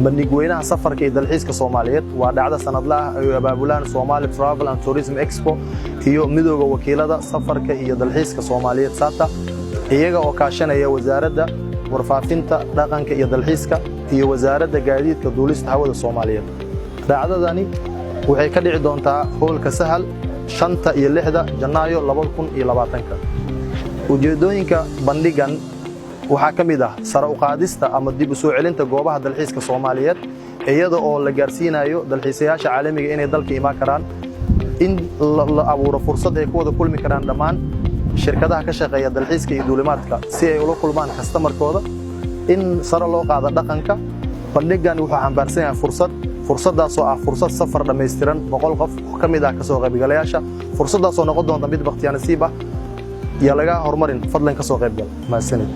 Bandhigweynaha safarka iyo dalxiiska Soomaaliyeed waa dhacdo sanadle ah ay abaabulaan Somali Travel and Tourism Expo iyo Midooda Wakiilada Safarka iyo Dalxiiska Soomaaliyeed, SATA, iyaga oo kaashanaya Wasaaradda Warfaafinta, Dhaqanka iyo Dalxiiska iyo Wasaaradda Gaadiidka Duulista Hawada Soomaaliyeed. Dhacdadani waxay ka dhici doontaa hoolka Sahal 5 iyo 6 Janaayo 2020-ka. Ujeeddooyinka bandhigan waxaa ka mid ah sare u qaadista ama dib u soo celinta goobaha dalxiiska Soomaaliyeed, iyada oo la gaarsiinayo dalxiisayaasha caalamiga inay dalka imaan karaan, in la abuuro fursad ay ku wada kulmi karaan dhammaan shirkadaha ka shaqeeya dalxiiska iyo duulimaadka si ay ula kulmaan customer-kooda, in sare loo qaado dhaqanka. Bandhigan wuxuu xambaarsan yahay fursad, fursaddaasoo ah fursad safar dhammaystiran 100 qof oo ka mid ah kasoo qaybgalayaasha, fursaddaasoo noqon doonta mid bakhtiyaanasiib ah. Iyo laga horumarin, fadlan ka soo qaybgal. Mahadsanid.